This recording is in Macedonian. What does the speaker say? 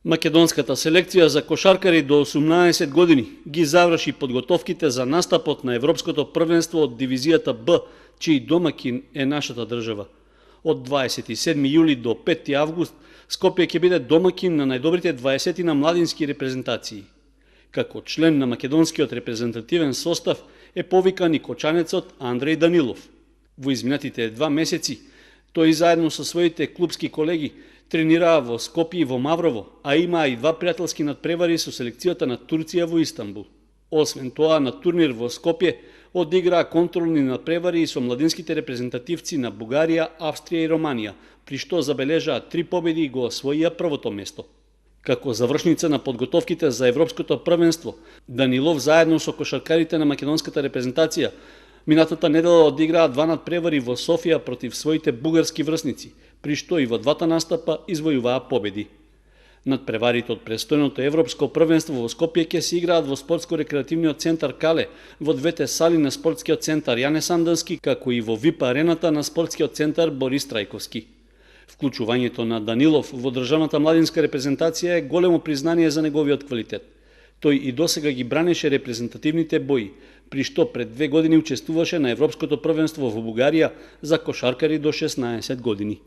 Македонската селекција за кошаркари до 18 години ги заврши подготовките за настапот на Европското првенство од дивизијата Б, чиј домакин е нашата држава. Од 27 јули до 5 август Скопје ќе биде домакин на најдобрите 20 на младински репрезентации. Како член на македонскиот репрезентативен состав е повикан и кочанецот Андреј Данилов. Во изминатите 2 месеци тој заедно со своите клубски колеги тренираа во Скопје и во Маврово, а имаа и 2 пријателски надпревари со селекцијата на Турција во Истанбул. Освен тоа, на турнир во Скопје одиграа контролни надпревари и со младинските репрезентативци на Бугарија, Австрија и Романија, при што забележаа 3 победи и го освоија првото место. Како завршница на подготовките за Европското првенство, Данилов заедно со кошаркарите на македонската репрезентација минатата недела одиграа 2 надпревари во Софија против своите бугарски врсници, при што и во двата настапа извојуваа победи. Надпреварите од престојното Европско првенство во Скопје ќе се играат во спортско-рекреативниот центар Кале, во двете сали на спортскиот центар Јане Сандански, како и во ВИП арената на спортскиот центар Борис Трајковски. Вклучувањето на Данилов во државната младинска репрезентација е големо признание за неговиот квалитет. Тој и досега ги бранеше репрезентативните бои, при што пред 2 години учествуваше на Европското првенство во Бугарија за кошаркари до 16 години.